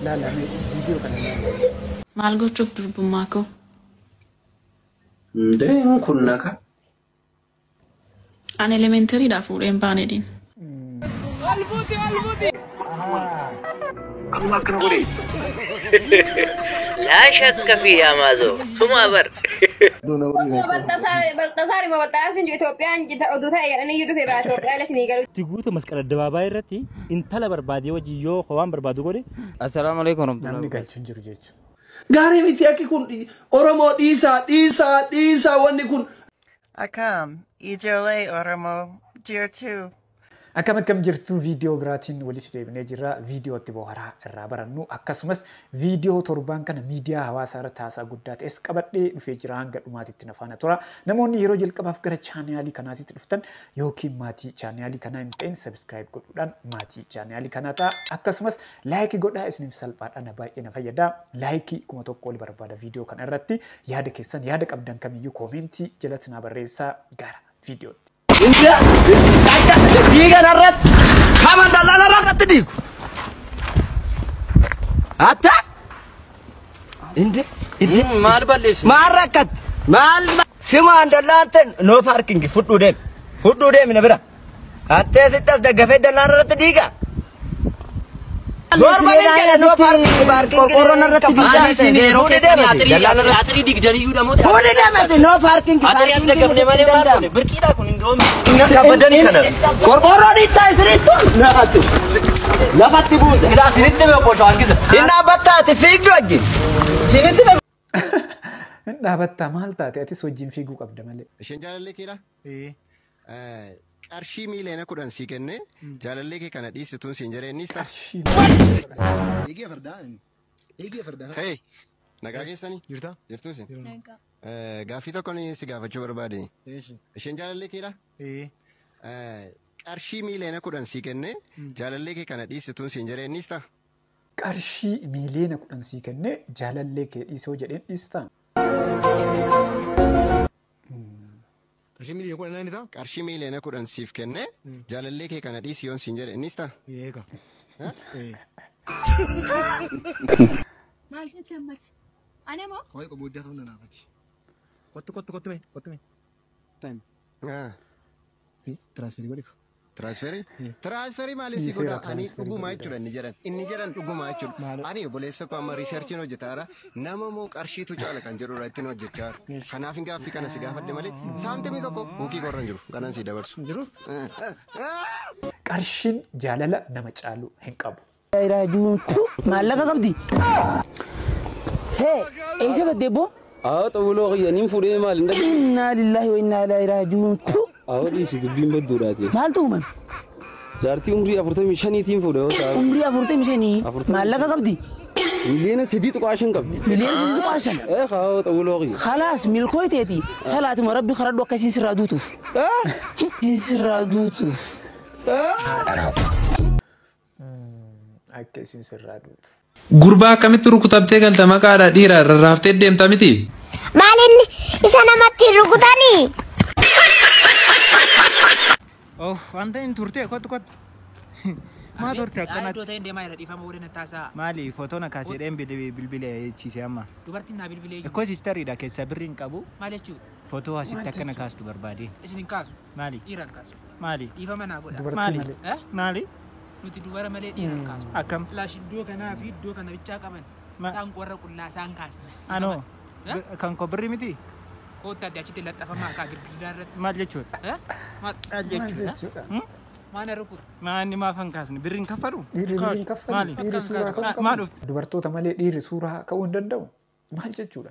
Laalame viidiyoo kana laalame. Maal gochuuf durbummaa koo? Ndee kun naka. Ani elementariidhaa fuudheen baane diin. Akkuma akkana godhe. Laa shakka fi amaazoo suma bar. Baltasaar Baltasaar Itoophiyaan oduu ta'e jedhanii dhufe baa Itoophiyaan isinii galu. Itti guutu masqala addabaabaayii irratti intala barbaadee wajjin yoo waan barbaadu godhe. Assalaamu alaikum warahmatullahi. Namni galchu hin jiru jechuudha. Gaarii miti akki kun Oromoo dhiisaa dhiisaa dhiisaa wanni kun. Akkam ijoollee Oromoo jirtu. Akkam akkam jirtu viidiyoo biraatiin walitti deebinee jirra. Viidiyootti bohaaraa irraa barannu akkasumas viidiyoo torban kana miidiyaa hawaasaa irratti haasaa guddaa ta'es qabadhee dhufee jira hanga dhumaatitti na faana tura. Namoonni yeroo jalqabaaf gara chaanaalii kanaatitti dhuftan yookiin maatii chaanaalii kanaa hin ta'in sabiskiraayib godhuudhaan maatii chaanaalii kanaa ta'a. Akkasumas laayikii godhaa isiniif salphaadha na baay'ee na fayyada. Laayikii 1000 ol barbaada viidiyoo kana irratti yaada keessan yaada qabdan kamiyyuu koomentii jalatti na barreessaa gara viidiyootti. Diigan irratti kaman dallaan irratti diigu. Hatta inde inde Maal balleessu? Maal rakkatte maal simaan dallaan ta'e no parking fudhuu deemi fudhuu deemi na bira. Hattee sitti as daggafee dallaan irratti diiga. Normaliin jedhe no parking parking Qorqorroon irratti diigaa. Fuudhii deemi dallaan irratti. Atirii digdaniyyuu namoota. Fuudhii deemi no parking Atirii as daggafne malee maal goone? Birqiidha kun hin doomi. Kabbadanii kana. Qorqorroon ittaa isinitti lafatti lafatti buuse. Ilaa isinitti hime obbo Shaangisa. Hin dhaabbattaati fiigdu wajjin. Isinitti hime. Hin dhaabattaa maal taate atis wajjin fiiguu qabda malee. Isheen jaalallee keedha? Qarshii miiliyoona 10 sii kenne jaalallee kee kana dhiisituun siin jedhee innis ta'a. Qarshii. Eegee fardaa. Eegee fardaa. Hei, nagaa keessanii? Jirta? Jirtuu isin? Gaaffii tokko si gaafachuu barbaade. Isheen jaalallee keedha? Qarshii miiliyoona 10 sii kenne jaalallee kee kana dhiisituun siin jedhee innis ta'a. Qarshii miiliyoona 10 sii kenne jaalallee kee dhiisoo jedheen dhiistaa? Qarshii miiliyoona 10 inni ta'a? Qarshii miiliyoona 10 siif kenne jaalallee kee kana dhiisi yoon siin jedhe innis ta'a. Eega. Maal jette ammas? Ana moo? Qoy qobooddaa ta'uu nanaafati. Kottu kottu kottu mee kottu mee. Time. Transferii godhi. Transferii? Transferii maaliif si Dhiiseera godha? Ani transferii dhugumaa godhu. jechuudha inni jedhan. Inni jedhan dhugumaa jechuudha. Ani obboleessa koo amma riisarchiin hojjetaa jira. Nama moo qarshiitu caala kan jedhu irratti hojjechaa jira. Kanaaf hin gaaffii kana si gaafadhe malee saantimii tokko buukii korra hin jiru. Kanan si dabarsu. Jiru? Qarshiin jaalala nama caalu hin qabu. Maallaqa qabdi. Hee, eessa badde boo? Haa xawuloo kiyya niin fuudhee maal hin dhabe. Innaa lillahi wa innaa ilaihi raaji'uun. Haa dhiisi dubbiin badduudhaati. Maaltu uumame? Jaartii umrii 45tiin fuudhe yoo ta'u. Umrii 45 maallaqa qabdi. Miliyoona 3.5 qabdi. Miliyoona 3.5. Ee haa xawuloo kiyya. Khalaas milkooy teeti salaatuma rabbi karadhu akkasiin sirraa duutuuf. Akkasiin sirraa duutuuf. Akka isin sirraa duutu. Gurbaa akkamitti rukutamtee galta maqaadha dhiira rarraaftee deemta miti? Maal inni isa namatti rukutanii? Of wanta hin turte kottu kottu. Maa turte akkanatti? Iddoo ta'een deemaa jira dhiifama waliin taasaa. Maali footoo na kaasee dheen bilbilee chiisee amma. Dubartiin naa bilbilee Ikkoo siistariidha keessaa birri hin qabu. Maal jechuudha? Footoo asitti akkana kaastu barbaade. Isin hin kaasu. Maali? Dhiira hin kaasu. Maali? Dhiifama naa godha. Dubartii Maali? malee. Eh? Maali? Nuti dubara malee dhiira hin kaasu. Akkam? Laash iddoo kanaa fi iddoo kana bichaa qaban. Isaan warra qullaa isaan kaasna. Anoo Eh? kan koo birri miti? Koottaatti achitti laxafamaa kaa girgirdaa irratti. Maal jechuudha? Eh? Maal Maal jechuudha? Jechuudha. Maal na rukutu? Maanni maaf hin kaasne? Birri hin kaffalu? Dhiirri birrii hin kaffalu. Maali? Dhiirri suuraa ka'uu Maa qabu. dhufte? Dubartoota malee dhiirri suuraa ka'uu hin danda'u. Maal jechuudha?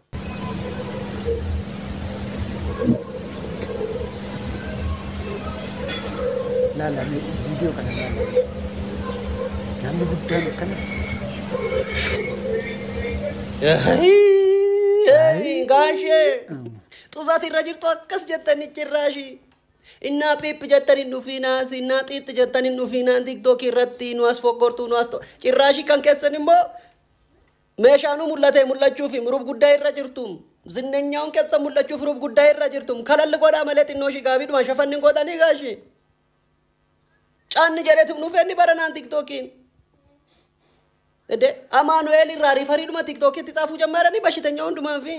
Laalame viidiyoo kana laalame. Namni guddaan akkanatti. Gaashee xusaati irra jirtu akkas jettanii cirraashii. Innaa piip jettan hin dhufiinaas innaa xiitti jettan hin dhufiinaan tiktookii irratti nu as fokkорtuu nu as cirraashii kan keessan immoo meeshaanuu mul'ate mul'achuuf rub guddaa irra jirtu. Zinneenyaa'uun keessa mul'achuuf rub guddaa irra jirtu. Kalalli godhaa malee xinnoo ishii gaabiidhuma shafanni godhanii gaashii. Caanni jedheetu nuuf inni baranaan tiktookiin. እንዴ አማኑኤል irraa refereedhuma TikTokitti tsaafuu jammaranii bashitanya hundumaa fi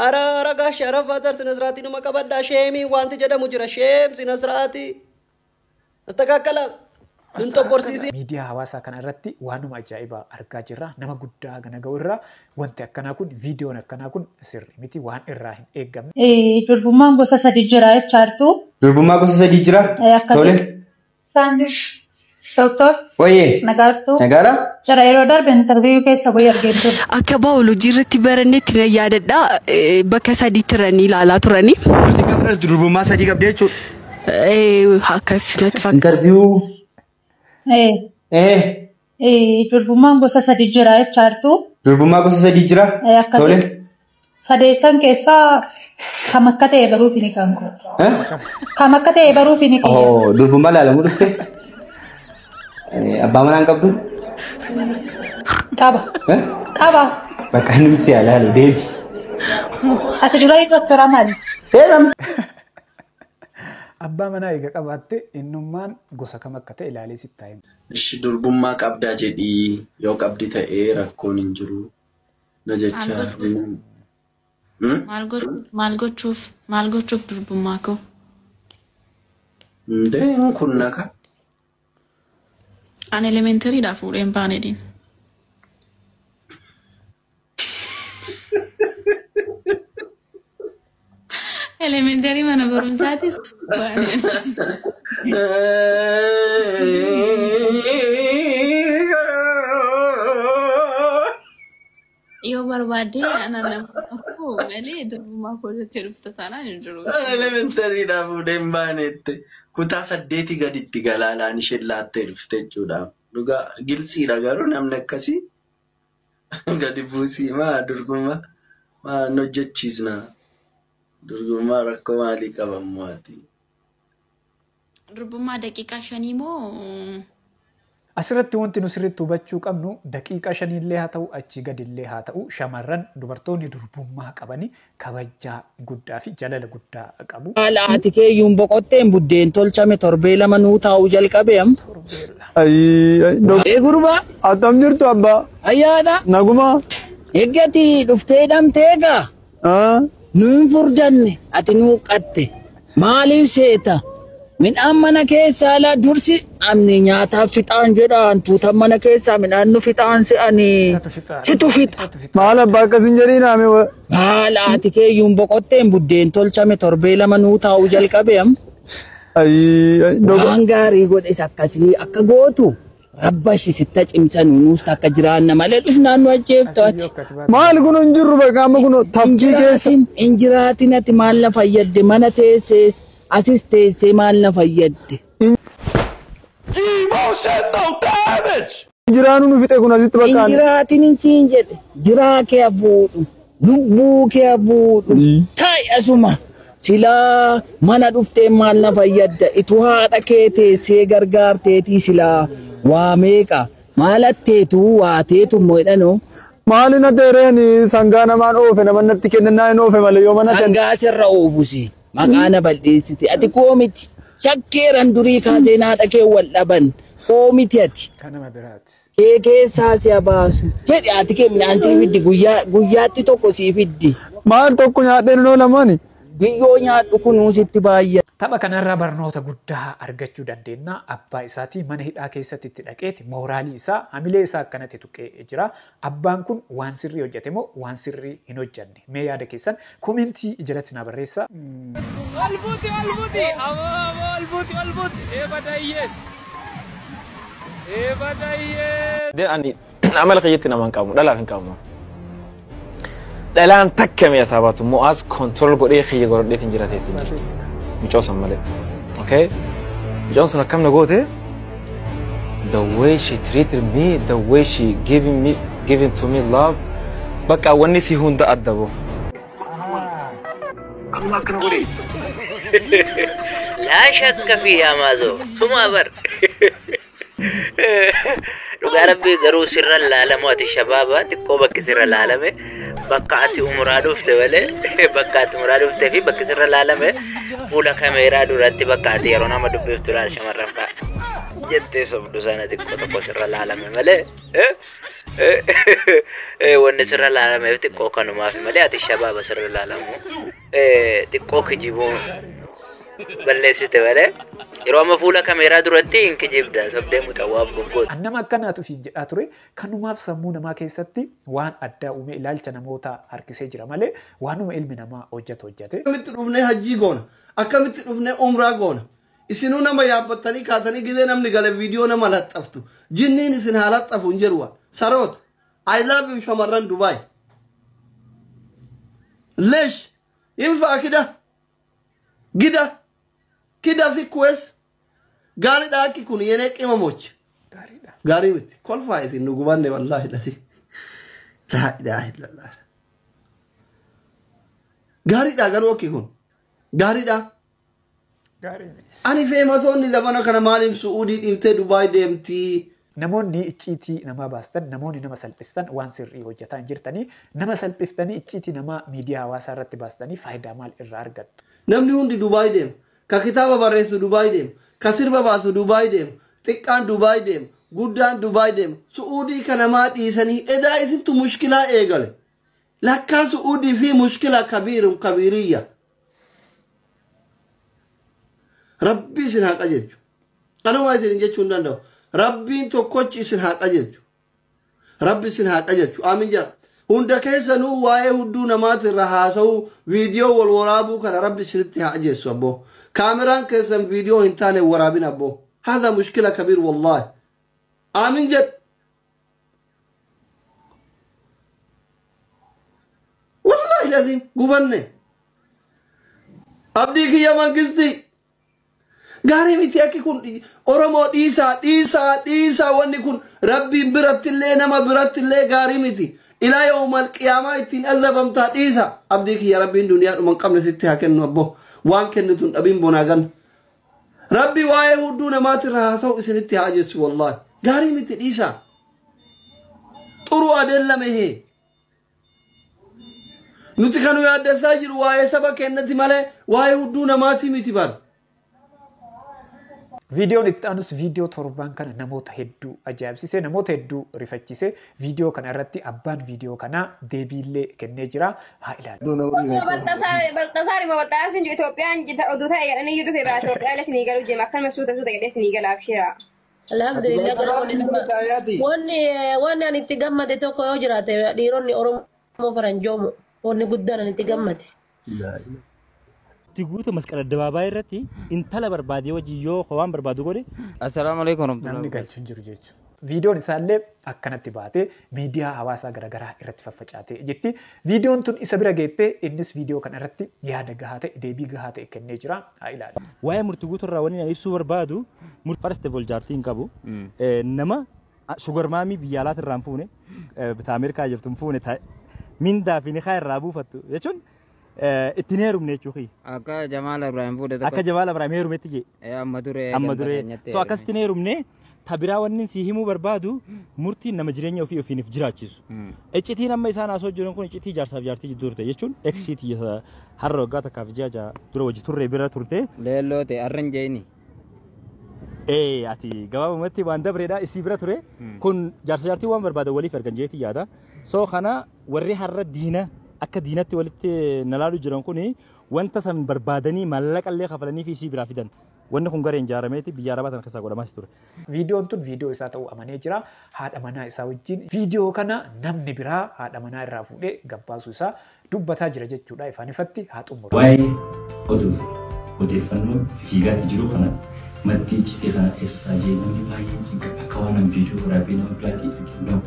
ara ara gaashi ara father sina siraatii numa qabadhaa shame wanti jedhamu jira shame sina siraatii astakaakala hin tokkorsiisi. Miidiyaa hawaasaa kana irratti waanuma ajaa'ibaa argaa jirra. Nama guddaa gana ga'u irraa wanti akkanaa kun viidiyoon akkanaa kun sirri miti waan irraa hin eeggamne. Durbummaan gosa sadi jira jechaartu. Durbummaa gosa sadii jira? Tole. Saandish. Doktor. Wayyee. Nagaartuu. Nagaara? Jara yeroo darbe interview keessa wayii argee ture. Akka baayoloojii irratti barannetti na yaadadha. Bakka sadii turanii ilaalaa turanii. Durbummaa sadii qabdee jechuudha. Akkas natti fakkaata. Interview. Durbummaan gosa sadi jira jechaartu. Durbummaa gosa sadii jira? Tole. Sadeessan keessaa kam akka ta'e baruuf ni kan koo. Kam akka ta'e baruuf ni kan. Oh, durbummaa ilaalamuu dhufte? Abbaa manaa hin qabdu? Qaba. Qaba. Bakka inni si ilaalu deemi. Ati dura doktora maali? Deemam. Abbaa manaa eega qabaatte innummaan gosa kam akka ta'e ilaalee sitti taa'e. Ishi durbummaa qabdaa jedhii yoo qabdi ta'ee rakkoon hin jiru na jecha. Maal gochuuf durbummaa koo? Ndee kun naka. Ani elementariidhaa fuudhee hin baane diin. Elementary mana barumsaatis baanee. Yoo barbaadde ana nama koo malee durbummaa koo jettee dhufte taanaan hin jiru. Elementariidhaa fuudhee hin baanetti kutaa 8 gaditti galaalaan isheen laattee dhufte jechuudha. Dhugaa gilsiidha garuu namni akkasii gadi buusii maa durbummaa maa nu hojjechiisna. Durbummaa rakkoo maalii qaba ammoo ati? Durbummaa daqiiqaa 5 moo? Asirratti wanti nu sirriitti hubachuu qabnu daqiiqaa 5illee haa ta'u achii gadillee haa ta'u shamarran dubartoonni durbummaa qabanii kabajaa guddaa fi jaalala guddaa qabu. Haala ati keeyyuun boqotteen buddeen tolchame torbee lama nuu taa'uu jalqabe am. Ayii. Gurbaa. Attam jirtu abbaa. Ayyaadha. Naguma. Eeggati dhuftee hidhamtee gaa. Nu hin furdanne ati nuu qatte maaliif seeta? Midhaan mana keessaa laa dursi amni nyaataaf fixaan jedhaan tuutan mana keessaa midhaan nu fixaan se'anii situ fixa. Maal abbaa akkas hin jedhiin ame. Haala ati keeyyuun boqotteen buddeen tolchame torbee lama nuu taa'uu jalqabe am. Ayii. Waan gaarii godhes akkasii akka gootu rabbashi sitta cimsan nuus akka jiraanna malee dhufnaan nu ajjeeftu ati. Maal kun hin jirru bakka amma kun tafkii keessa. Hin jiraatin ati maal na fayyadde mana teessees asis teessee maal na fayyadde. Emotional damage! Jiraanuu nu fixe kun asitti bakka. Hin jiraatin hin siin jedhe jiraa kee hafuudhu lubbuu kee hafuudhu taa'i asuma. Silaa mana dhuftee maal na fayyadda itu haadha kee teessee gargaarteetii silaa waa meeqa maalatteetu waateetu mo'edhanoo. Maali na teereen sangaa namaan oofe nama natti kennaa hin oofe malee yoo mana Sangaa sirra oofusi maqaa na balleessite ati koomiti shakkeeran durii kaasee haadha kee wal dhaban koomiti ati. Kan nama biraati. Kee keessaa si baasu jedhi ati kee midhaan sii fiddi guyyaatti tokko sii fiddi. Maal tokko nyaadheen noo lamaani? Biyyoo nyaadhu kunuunsitti baay'ata. Tapha kanarraa barnoota guddaa argachuu dandeenya. Abbaa isaatii mana hidhaa keessatti itti dhaqeeti mooraalii isaa hamilee isaa akkanatti tuqee jira. Abbaan kun waan sirrii hojjete moo waan sirrii hin hojjenne? Mee yaada keessan commentii jalatti na barreessaa. Albuuti albuuti amoo albuuti albuuti eebada hiyyees eebada hiyyees. Ani amala kiyyatti nama hin qabu dhalaaf hin qabu. Dhalaan takka mi'a isaa baatu mo'aas control godhee kiyya godhadheetiin jira teessi jirti. Mucoo san malee. Okay? Mucoon sun akkam na goote? The way she treated me, the way she giving me, giving to me love. Bakka wanni si hunda adda bo. Anuma akkana godhe. Laa shakka fi amaazoo suma bar. Dhugaa rabbii garuu sirra laalamu ati shabaaba xiqqoo bakki sirra laalame bakka ati umuraa dhufte malee bakka ati umuraa dhuftee fi bakki sirra laalame fuula kameeraa duratti bakka ati yeroo nama dubbiftu laal shamarran fa'a. Jettee sobdu sana xiqqoo tokko sirra laalame malee wanni sirra laalameef xiqqoo kanumaaf malee ati shabaaba sirra laalamu xiqqoo kijibuu balleessite malee yeroo amma fuula kameeraa duratti hin kijibda sobdee muxawwaaf goggoota. Nama akkanaatu ofiin jedhaa ture kanumaaf sammuu namaa keessatti waan addaa uume ilaalcha namoota harkisee jira malee waanuma ilmi namaa hojjetu hojjete. Akkamitti dhufnee hajjii goona? Akkamitti dhufnee umraa goona? Isinuu nama yaabbattanii kaatanii gizee namni gale viidiyoo nama laxxaftu. Jinniin isin haa laxxafu hin jedhu waan. Saroota. I love you shamarran Dubaay. Leesh. Yinfaa kida. Gida. Kida fi kuwes. Gaariidha akki kun yenee qimamochi. Gaarii miti. Kolfaa isin nu gubanne wallaahi lati. Laa ilaaha illallah. Gaariidha garuu akki kun. Gaariidha. Ani feematoonni zamana kana maaliif Su'uudii dhiiftee Dubaay deemtii? Namoonni icciitii namaa baastan, namoonni nama salphistan waan sirrii hojjetaa hin jirtanii, nama salphiftanii icciitii namaa miidiyaa hawaasaa irratti baastanii faayidaa maal irraa argattu? Namni hundi Dubaay deema. Ka kitaaba barreessu Dubaay deema. Ka sirba baasu Dubaay deema. Xiqqaan Dubaay deema. Guddaan Dubaay deema. Su'uudii kana maa dhiisanii edaa isintu mushkilaa eegale. Lakkaa Su'uudii fi mushkila kabiirum kabiiriyya. Rabbi isin haa qajeelchu. Kanuma isin jechuu hin danda'u. Rabbiin tokkochi isin haa qajeelchu. Rabbi isin haa qajeelchu. Aamin jedha. Hunda keessanuu waa'ee hudduu namaatirra haasa'uu viidiyoo wal waraabuu kana Rabbi isinitti haa ajeessu abboo. Kaameraan keessan viidiyoo hin taane waraabin abboo. Haadha mushkila kabiir wallaahi. Aamin jedha. Wallaahi laziim gubanne. Abdii kiyya mangistii. Gaarii miti akki kun Oromoo dhiisaa dhiisaa dhiisaa wanni kun Rabbiin birattillee nama birattillee gaarii miti. Ilaa yoomal qiyaamaa ittiin azabamtaa dhiisa. Abdii kiyya Rabbiin duniyaa dhuma hin qabne sitti haa kennu abboo. Waan kennitu hin dhabin bonaa ganna. Rabbi waa'ee hudduu namaatirra haasa'u isinitti haa ajessu wallaahi. Gaarii miti dhiisaa. Xuruu adeellame hee. Nuti kan nu yaaddessaa jiru waa'ee saba keenyatti malee waa'ee hudduu namaatii miti bara. Viidiyoon itti aanus viidiyoo torban kana namoota hedduu ajaa'ibsiise, namoota hedduu rifachiise. Viidiyoo kana irratti abbaan viidiyoo kanaa deebiillee kennee jira. Haa ilaallu. Baltasaar immoo Baltasaar sin Itoophiyaan oduu ta'e jedhanii iyyuu dhufe baa Itoophiyaa illee sinii galuu deema akkanuma suuta suuta jedhee sinii gala abshiraa. Alhamdulillah gara wanni wanni ani itti gammade tokko yoo jiraate dhiironni Oromoo faranjoomu wanni guddaan ani itti gammade. Itti guutu masqala addabaabaayii irratti intala barbaadee wajjin yoo waan barbaadu godhe. Assalaamu alaikum warahmatullahi. Namni galchu hin jiru jechuudha. Viidiyoon isaallee akkanatti baatee miidiyaa hawaasaa garaagaraa irratti faffacaatee jirti. Viidiyoon tun isa bira geettee innis viidiyoo kana irratti yaada gahaa ta'e deebii gahaa ta'e kennee jira. Haa ilaallu. Waa'ee murtii guutuu irraa wanni ani ibsuu barbaadu first of all jaartii hin qabu. Nama sugar mommy biyya alaati irraa hin fuune ta Ameerikaa jirtu hin fuune mindaa fi nikaa irraa buufattu jechuun ittiin heerumne jechuu kiyya. Akka Jamaal Ibrahim fuudhe tokko. Akka Jamaal Ibrahim heerumetti jee. Amma duree. Amma duree. So akkasitti heerumne tabiraa wanni si himuu barbaadu murtiin nama jireenya ofii ofiiniif jiraachisu. Iccitiin amma isaan haasoo jiran kun iccitii jaarsaaf jaartii jidduu turte jechuun eksiitii har'a waggaa takkaaf ji'a ja'a dura wajji turre bira turte. Leelloo ta'e har'a hin jeeni. Ati gabaabumatti waan dabreedha isii bira ture kun jaarsa jaartii waan barbaadan waliif ergan jeetii yaada. So kana warri har'a diina akka diinatti walitti nalaalu jiran kuni wanta san barbaadanii maallaqa illee kafalanii fi isii biraa fidan. Wanni kun gareen ijaarameeti biyya Arabaa tana keessaa godhamaas ture. Viidiyoon tun viidiyoo isaa ta'uu amanee jira. Haadha manaa isaa wajjin viidiyoo kana namni biraa haadha manaa irraa fuudhee gabbaasuu isaa dubbataa jira jechuudha. Ifaan ifatti haa xumuru. Waa'ee oduuf odeeffannoo fiigaatti jiru kana maddii iccitii kana eessaa jee namni baay'een cinqa akka waan an viidiyoo waraabee nama biraatii erge no.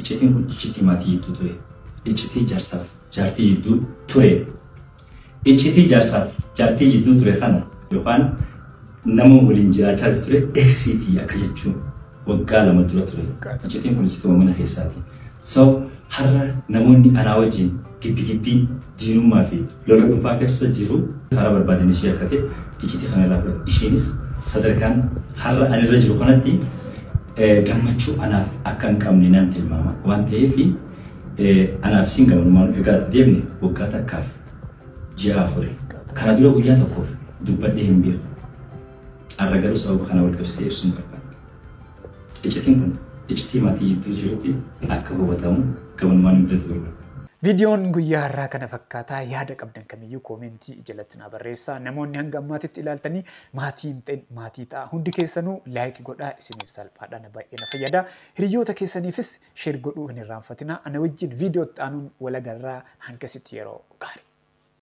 Iccitiin kun iccitii maatii jidduu ture. Iccitii jaarsaaf jaartii jidduu ture. Iccitii jaarsaaf jaartii jidduu ture kana yookaan nama waliin jiraachaa ture eksiitii akka jechuun waggaa 2 dura ture. Iccitiin kun iccitii mana keessaati. So har'a namoonni anaa wajjin gibbi gibbii diinummaa fi lola dhuunfaa keessa jiru karaa barbaadan ishee akka ta'e iccitii kana irraa fudhatu. Isheenis sadarkaan har'a ani irra jiru kanatti gammachuu anaaf akka hin qabne naan tilmaama. Waan ta'eef anaaf isiin gammachuun egaa deemne waggaa takkaaf ji'a 4. Kana dura guyyaa tokkoof dubbadhee hin beeku. Har'a garuu sababa kana wal qabsiisee ibsuun barbaada. Iccitiin kun iccitii maatii jidduu jirutti akka hubatamu gabanumaan biratti barbaada. Viidiyoon guyyaa har'aa kana fakkaataa yaada qabdan kamiyyuu koomentii jalatti naa barreessaa. Namoonni hanga ammaatitti ilaaltanii maatii hin ta'in maatii ta'a. Hundi keessanuu like godhaa isiniif salphaadha na baay'ee na fayyada. Hiriyoota keessaniifis share godhuu hin irraanfatinaa. Ana wajjin viidiyoo itti aanuun wal agarraa hangasitti yeroo gaarii.